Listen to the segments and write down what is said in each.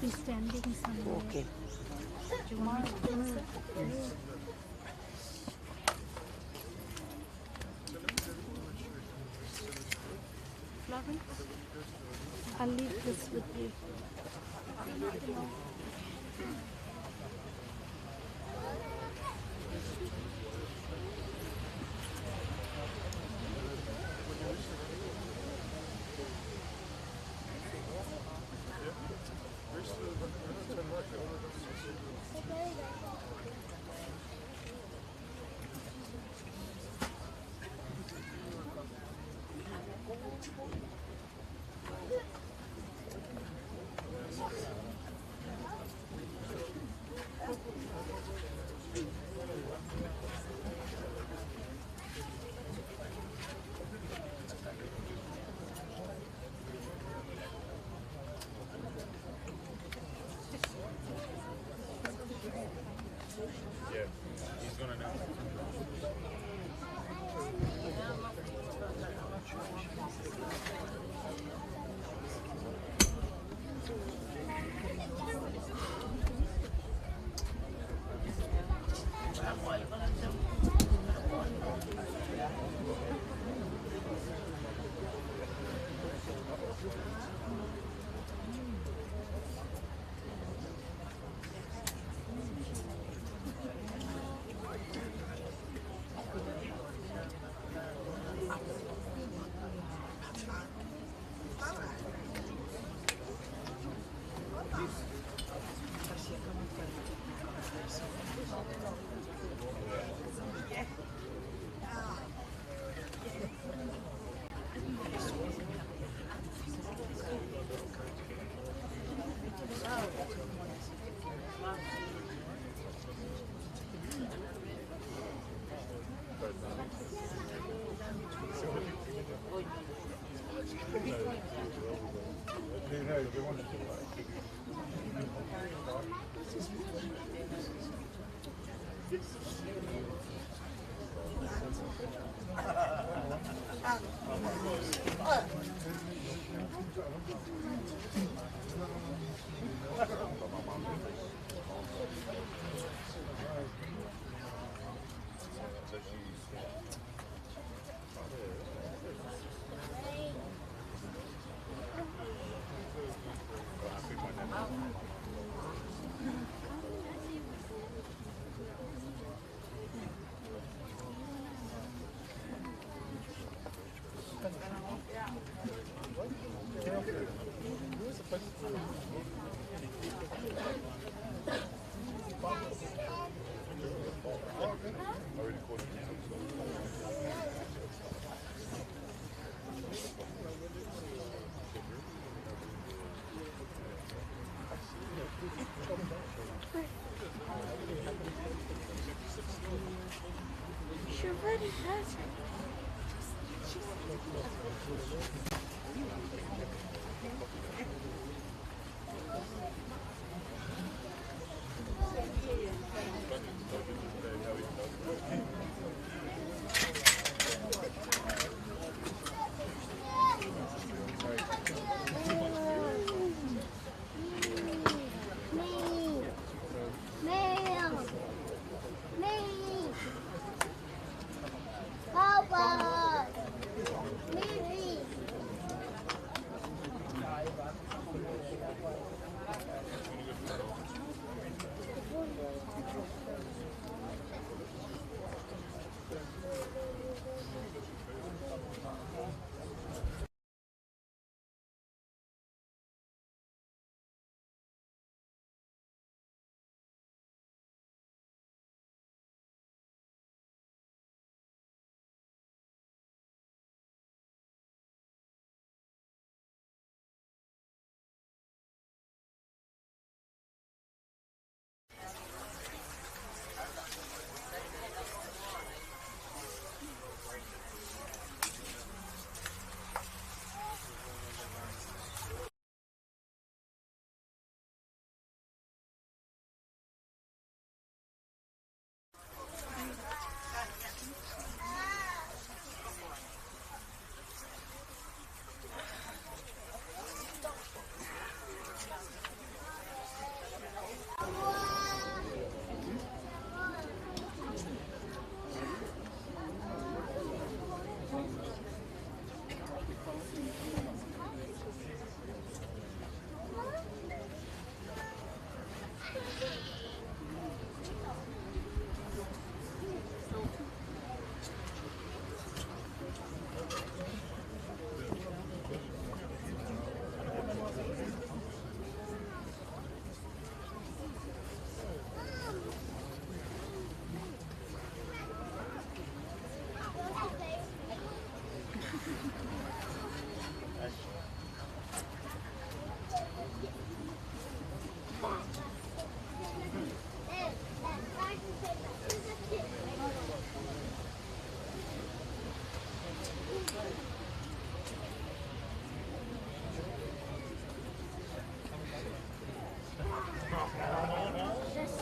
Be standing somewhere. Okay. Do you want me to fix it? Florence, I'll leave this with you. Yeah, he's gonna know. She already has it. Me. Me. Papa. Me.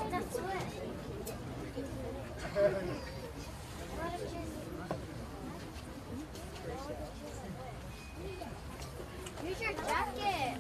That's wet. Here's your jacket.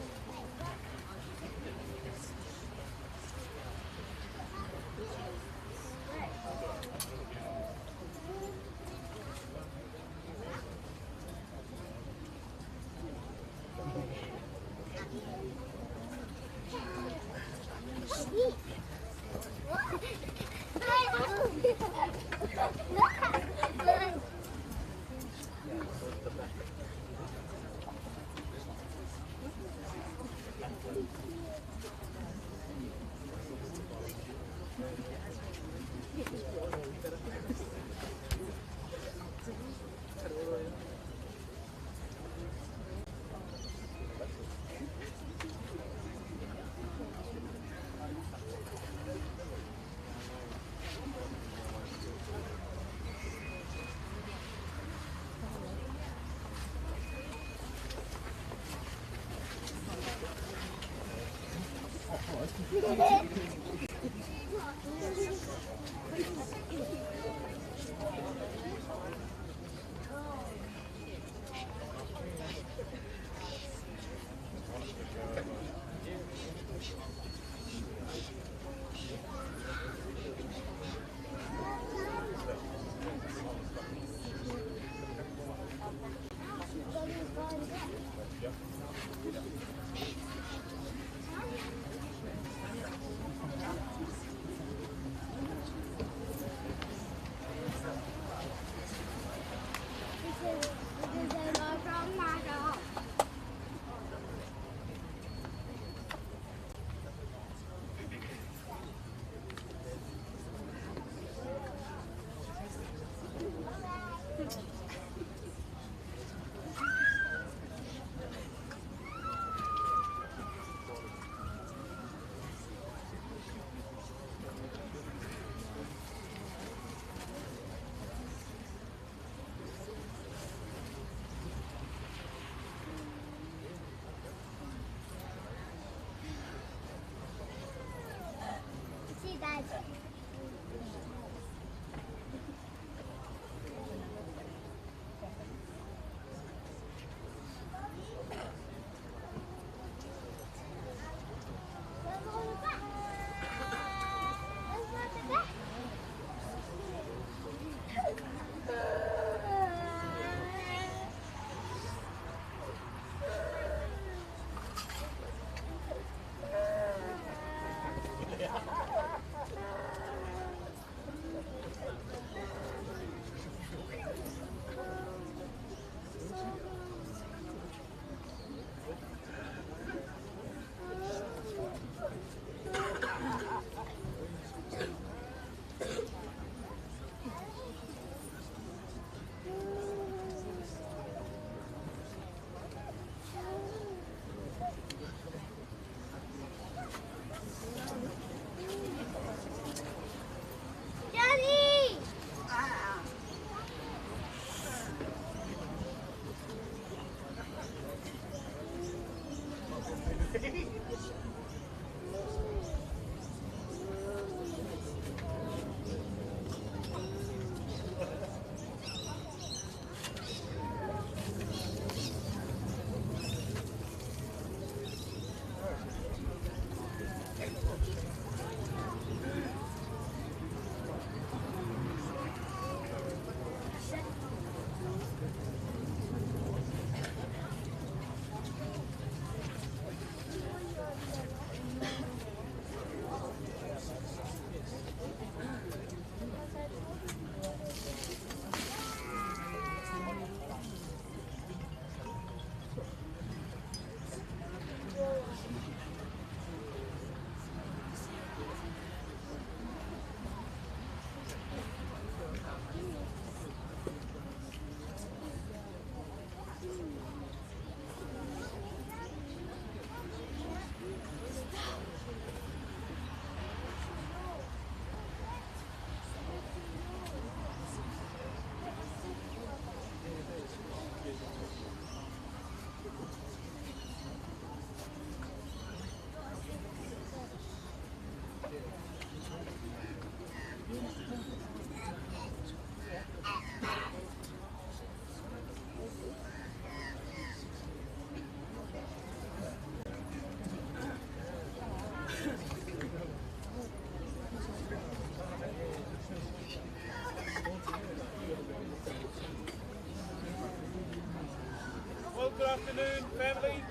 Good afternoon, family.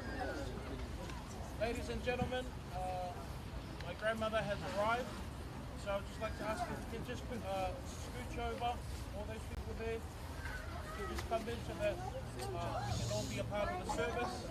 Ladies and gentlemen, my grandmother has arrived. So I'd just like to ask if you can just scooch over, all those people there. You can just come in so that we can all be a part of the service.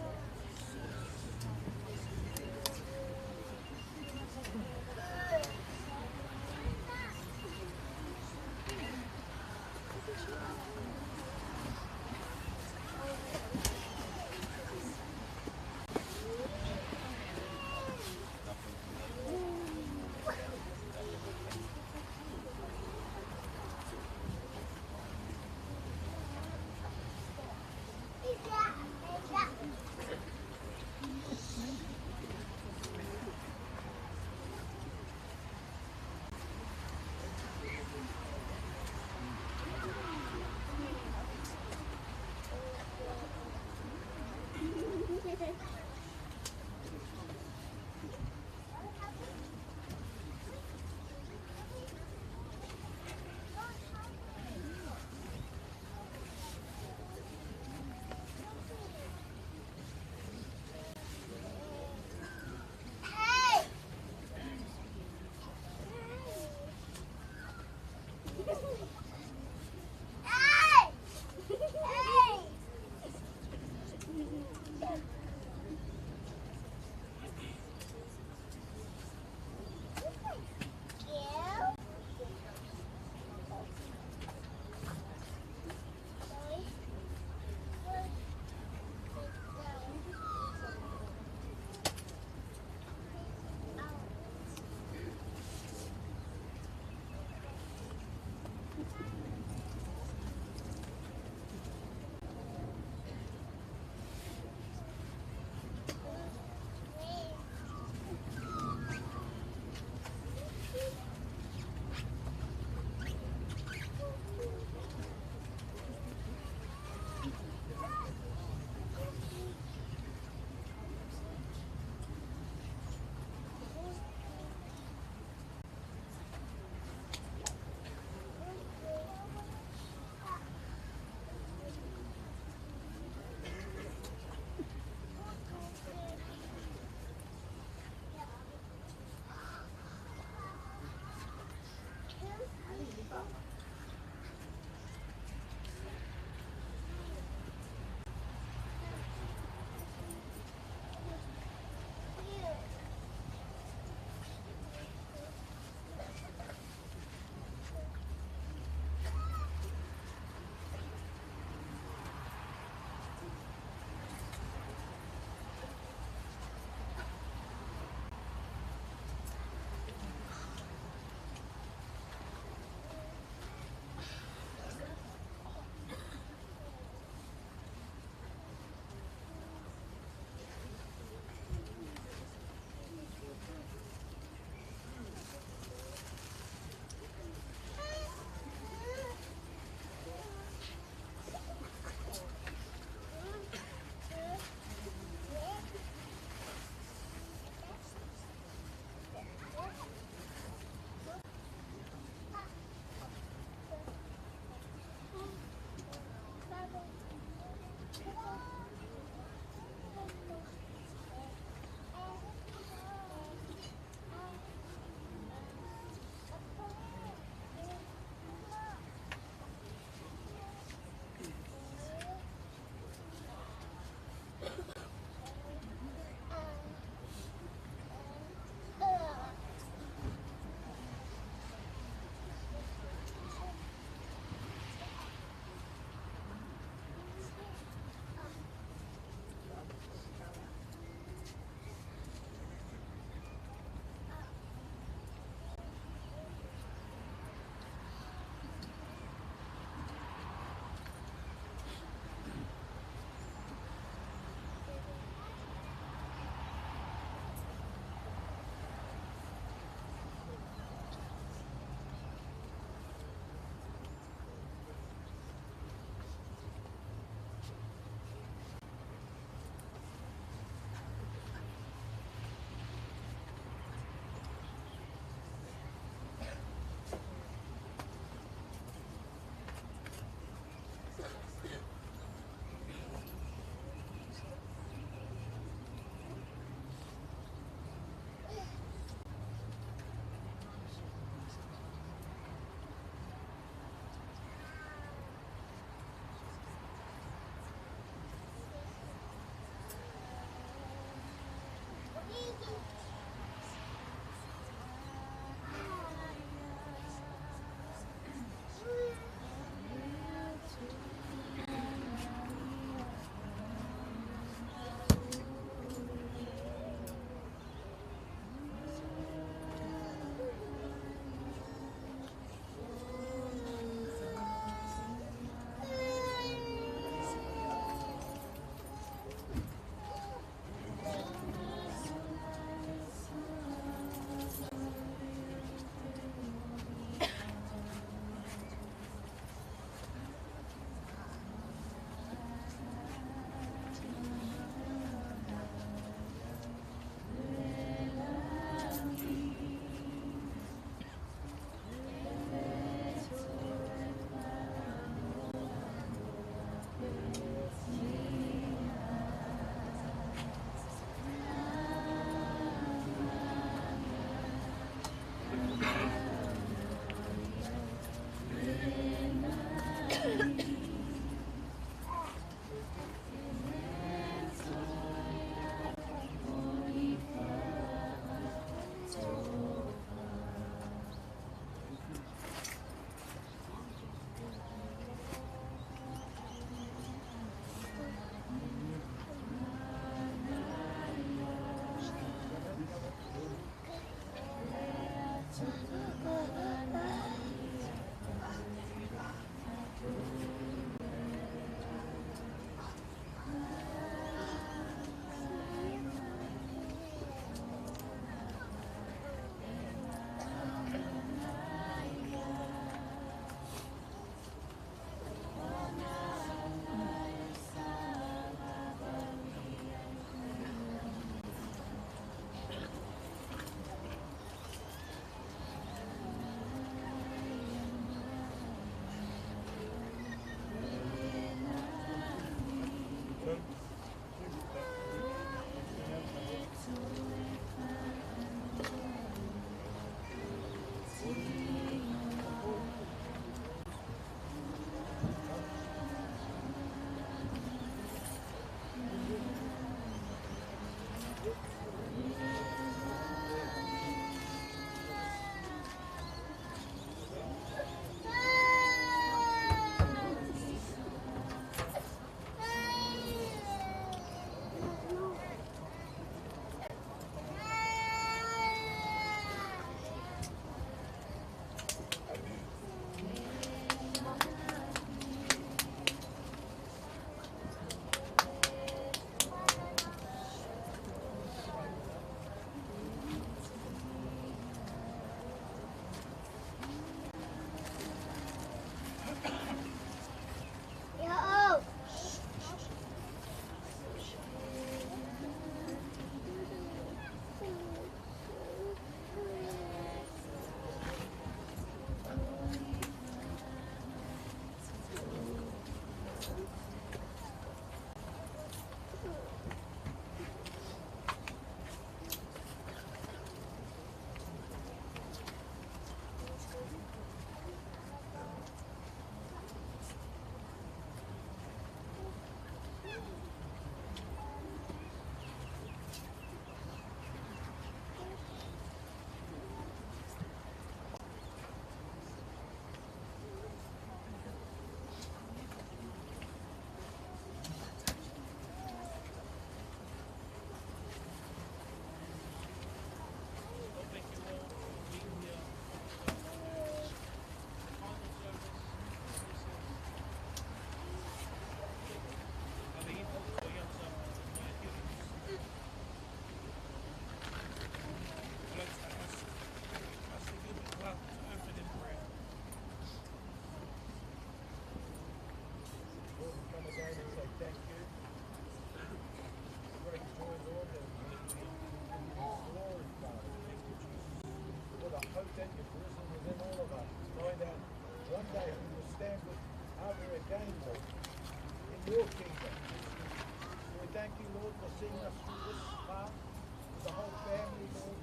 for seeing us through this far, with the whole family, Lord,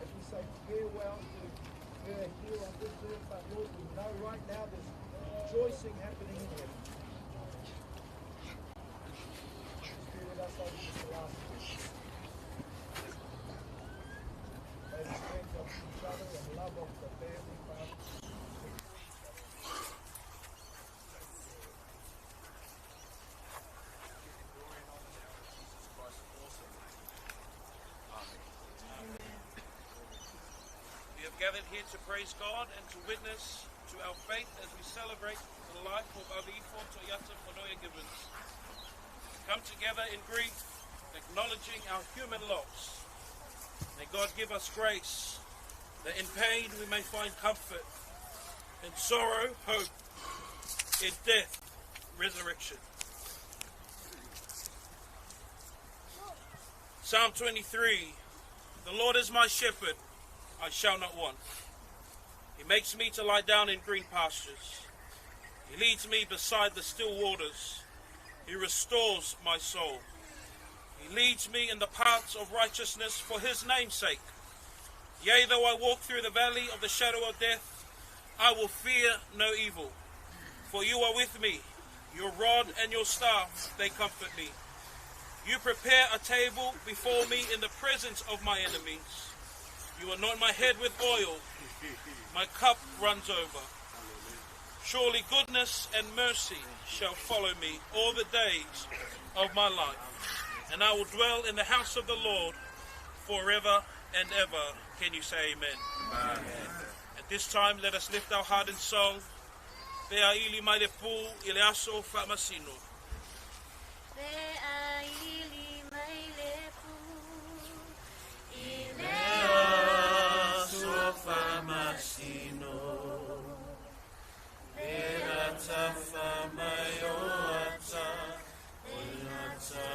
as we say farewell to her here on this earth. But Lord, we know right now there's rejoicing happening in heaven. Just be with us over this last week. May the strength of each other and love of the family, Father. We have gathered here to praise God and to witness to our faith as we celebrate the life of Aveifo Toyata Fonoia Gibbons. Come together in grief, acknowledging our human loss. May God give us grace that in pain we may find comfort, in sorrow, hope, in death, resurrection. Psalm 23, The Lord is my shepherd, I shall not want. He makes me to lie down in green pastures. He leads me beside the still waters. He restores my soul. He leads me in the paths of righteousness for his name's sake. Yea, though I walk through the valley of the shadow of death, I will fear no evil. For you are with me, your rod and your staff, they comfort me. You prepare a table before me in the presence of my enemies. You anoint my head with oil. My cup runs over. Surely goodness and mercy shall follow me all the days of my life, and I will dwell in the house of the Lord forever and ever. Can you say amen? Amen. At this time, let us lift our heart in song. Pea ili mai le pu i le aso faamasino. Pea ili mai le pu i le aso faamasino. Pea tafa mai o ata o ata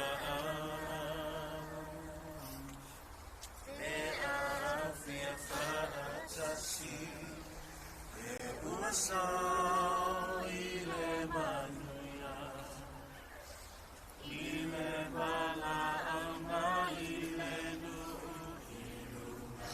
Pea fia faatasi e ua sao i le manuia i le valaauga i le nuu i luga.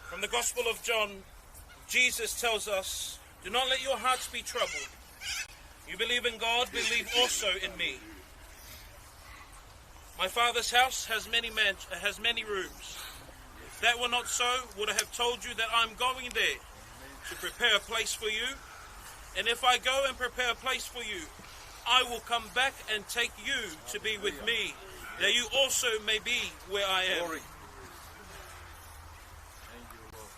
From the Gospel of John, Jesus tells us, Do not let your hearts be troubled. You believe in God, believe also in me. My Father's house has many has many rooms. If that were not so, would I have told you that I am going there to prepare a place for you? And if I go and prepare a place for you, I will come back and take you to be with me, that you also may be where I am. Glory. Thank you, Lord.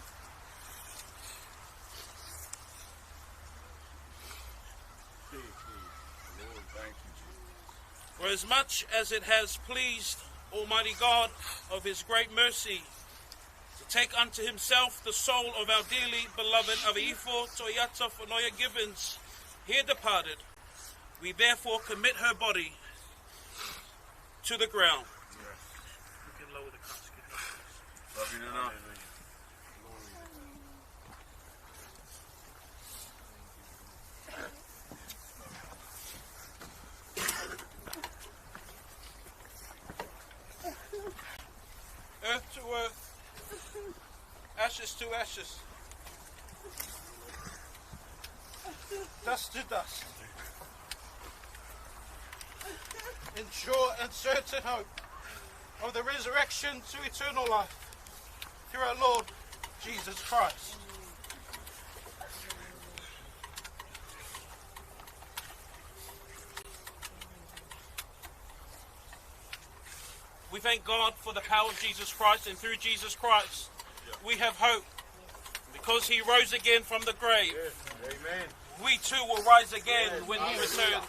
Lord, thank you, Jesus. For as much as it has pleased Almighty God of his great mercy to take unto himself the soul of our dearly beloved Aveifo Toyata Fonoia Gibbons, here departed, we therefore commit her body to the ground. We can lower the casket. Love you enough. Earth to earth, ashes to ashes, dust to dust. In sure and certain hope of the resurrection to eternal life through our Lord Jesus Christ. We thank God for the power of Jesus Christ, and through Jesus Christ, we have hope. Because he rose again from the grave, Amen. we too will rise again when he returns.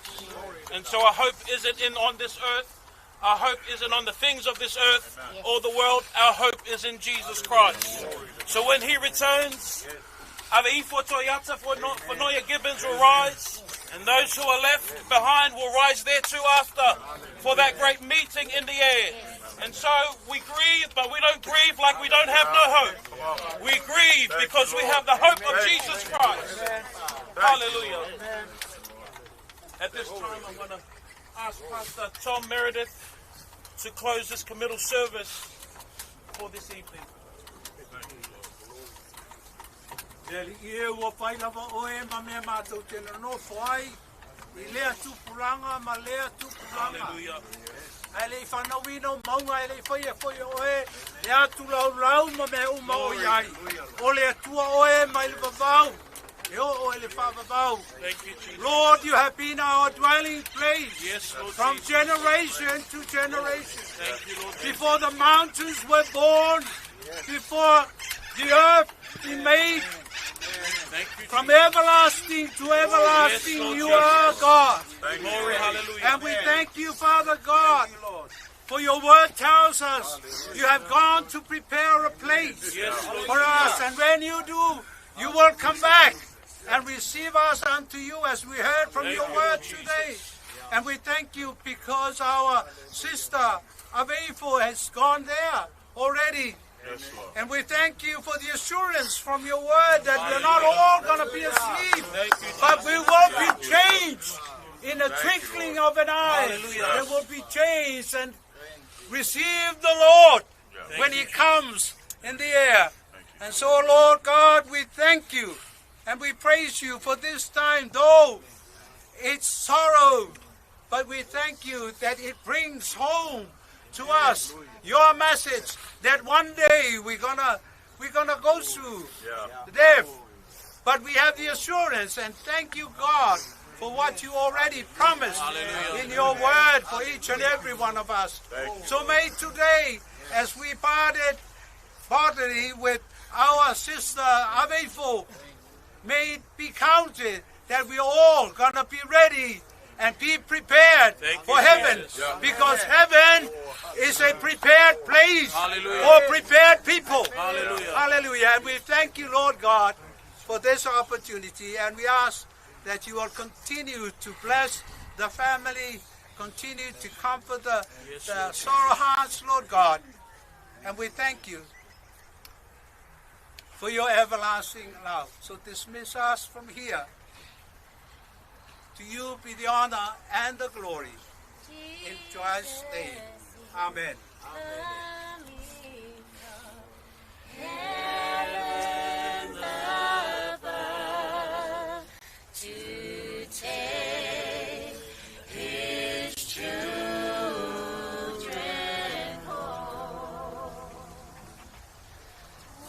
And so our hope isn't in on this earth. Our hope isn't on the things of this earth or the world. Our hope is in Jesus Christ. So when he returns, Aveifo Toyata for Noia Gibbons will rise, and those who are left behind will rise there too after for that great meeting in the air. And so we grieve, but we don't grieve like we don't have no hope. We grieve because we have the hope of Jesus Christ. Hallelujah. At this time, I'm going to ask Pastor Tom Meredith to close this committal service for this evening. Le alii e ua fai lava oe ma mea matou te nonofo ai i lea tupulaga ma lea tupulaga. Hallelujah. Ae le i fanauina o mauga e le i faia foi e oe le atu laulau ma mea uma o i ai. O le Atua oe mai le vavau, e oo i le faavavau. Thank you, Jesus. Lord, you have been our dwelling place Yes, Lord from Jesus. generation to generation. Thank you, Lord Jesus. Before the mountains were born, before the earth be made, Thank you, from Jesus. everlasting to everlasting, Yes, Lord you Jesus. are God. Glory, hallelujah. And we thank you, Father God, for your word tells us you have gone to prepare a place Yes, Lord for us. And when you do, you will come back and receive us unto you as we heard from Thank your you, word Lord today. Jesus. And we thank you because our sister Aveifo has gone there already. Yes, Lord. And we thank you for the assurance from your word that we're not all going to be asleep, Thank you, but we will be changed in the twinkling of an eye. Hallelujah. We will be changed and receive the Lord when He comes in the air. And so, Lord God, we thank you and we praise you for this time, though it's sorrow, but we thank you that it brings home to us your message that one day we're gonna go through death. But we have the assurance, and thank you, God, for what you already promised Hallelujah. in your word for each and every one of us. So may today, as we parted bodily with our sister Aveifo, may it be counted that we're all gonna be ready and be prepared Thank for you, heaven. Jesus. Because heaven is a prepared place Hallelujah. for prepared people. Hallelujah. Hallelujah. And we thank you, Lord God, for this opportunity. And we ask that you will continue to bless the family, continue to comfort the sorrow hearts, Lord God. And we thank you for your everlasting love. So dismiss us from here. To you be the honor and the glory. In Christ's name. Amen. Coming from heaven above to take His children home.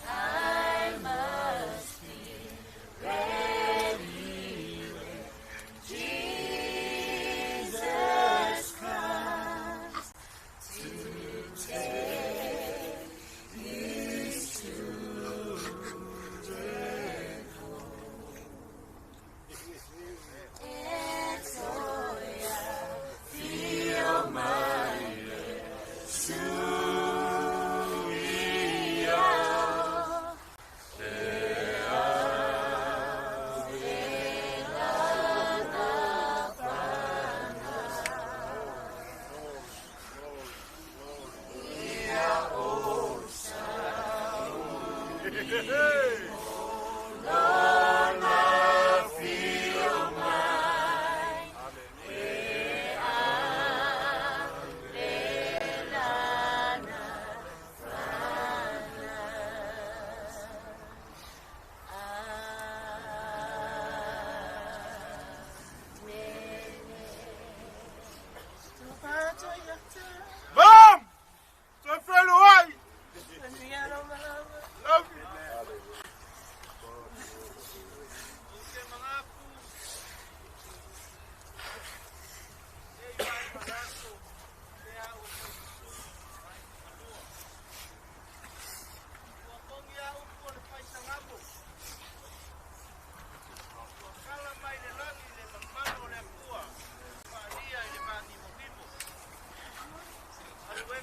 I must be ready when Jesus comes to take His children home. Etsoya fio mai suia. Mom! Love you.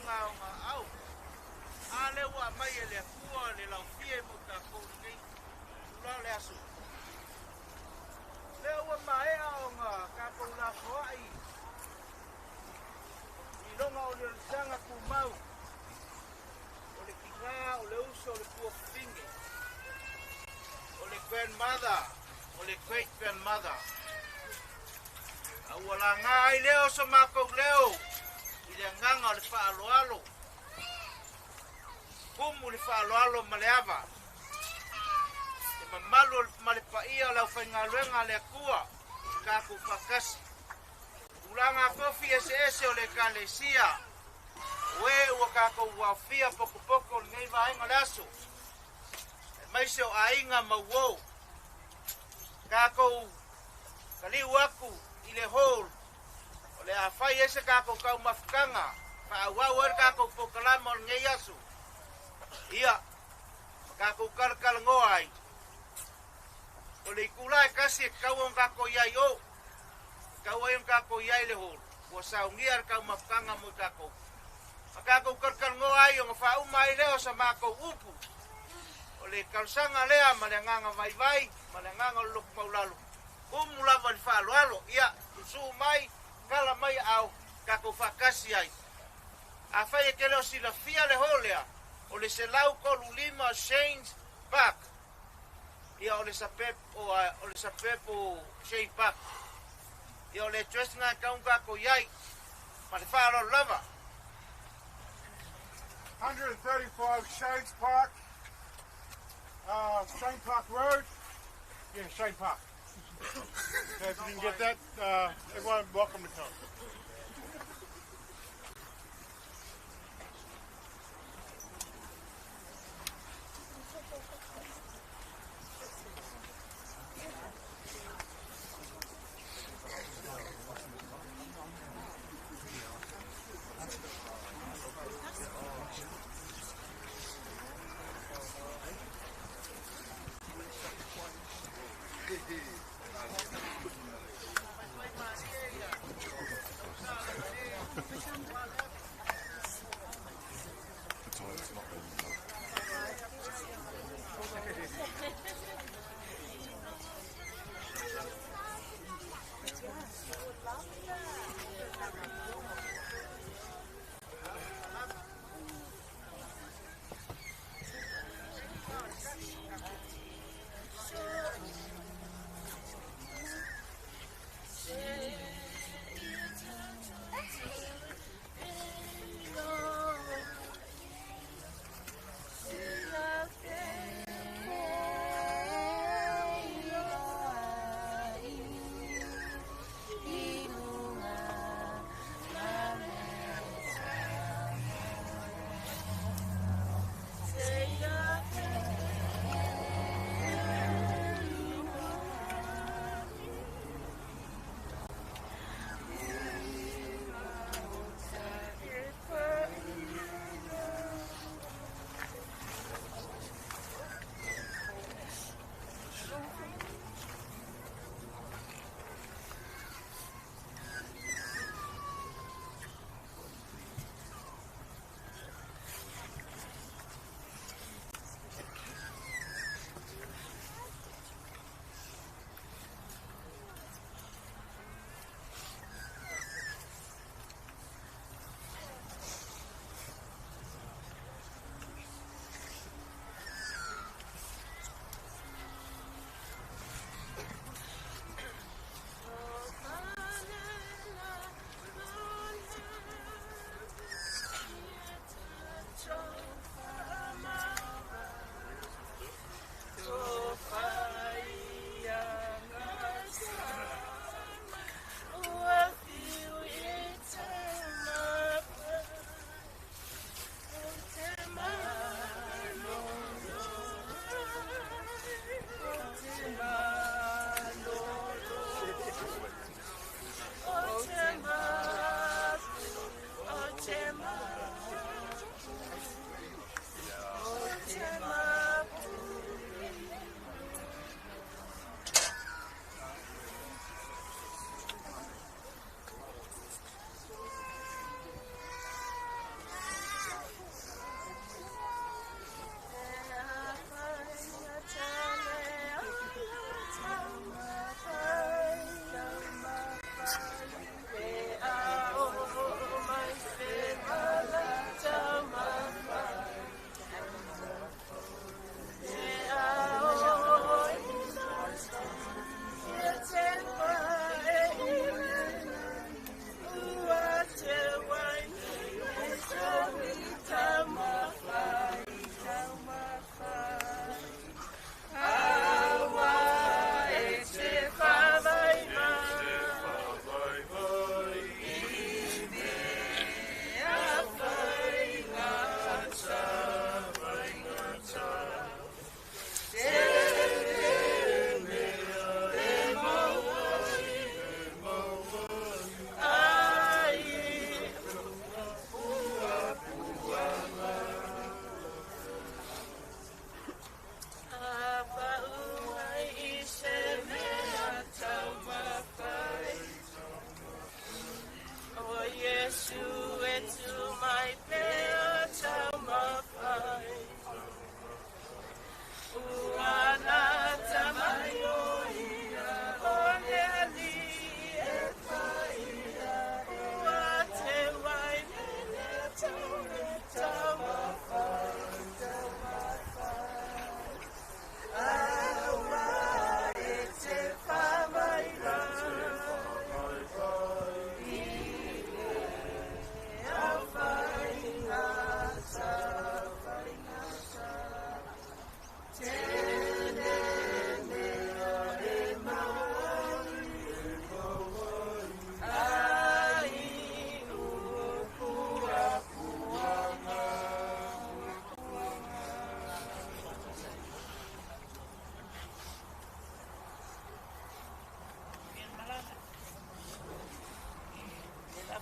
luga o aao. A lea ua aumai e le Atua le laofie mo tatou i lenei tula o le aso. Lea ua maea ona tatou lafoai i loga o le olisaga tumau o le tina, o le uso, o le tuafafine, o le grandmother, o le great grandmother. A ua laga ai lea o so matou leo i le agaga o le faaaloalo, tumu le faaaloalo ma le ava, le mamalu ma le paia o le aufaigaluega a le Atua i tatou faatasi. Tulaga tofi eseese o le Ekalesia, o e ua tatou aofia potopoto o lenei vaega o le aso, aemaise o aiga ma uo. Tatou taliu atu i le hall, o le a fai ai se tatou taumafataga, faaauau ai le tatou polokalama o lenei aso. Ia, ma tatou talatalanoa ai. O le itula e tasi e tatau ona tatou i ai o, e tatau ai ona tatou i ai i le hall, ua saunia le taumafataga mo tatou. Ma tatou talatalanoa ai ona faauma ai lea o sa matou upu. O le talosaga lea ma le agaga vaivai ma le agaga o le loto maualalo, tumu lava i le faaaloalo, ia, susuu mai, tala mai aao, tatou faatasi ai. Afai e te le o silafia le hall lea, o le 135 Shanes Park. Ia o le suburb o, o le suburb o Shane Park. Ia o le address lena e tatau ona tatou i ai. Ma le faaaloalo lava. 135 Shanes Park, Shane Park Road. Yeah, Shane Park. Okay, if you didn't get that, everyone welcome to come.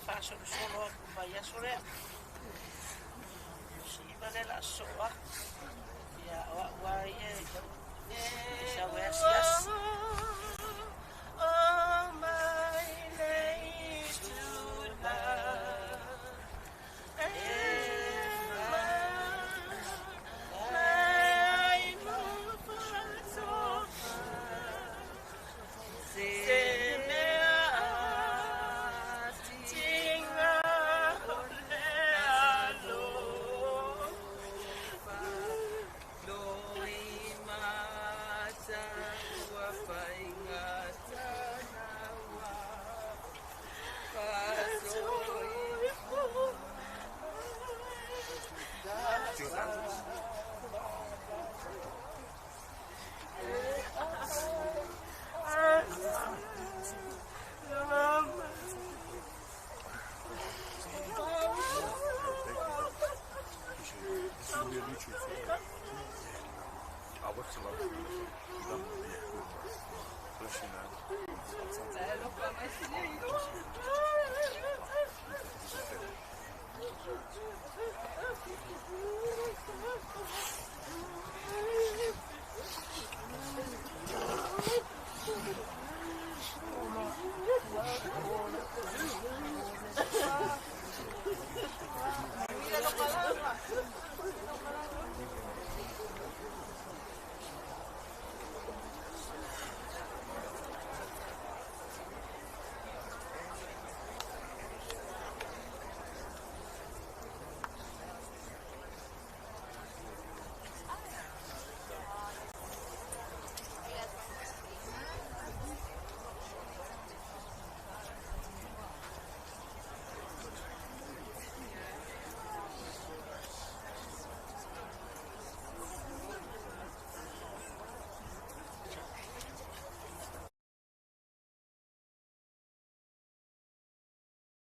faasolosolo atu vaiaso lea. Siva le la sosoo atu. Ia o a'u a ia e sau e asiasi.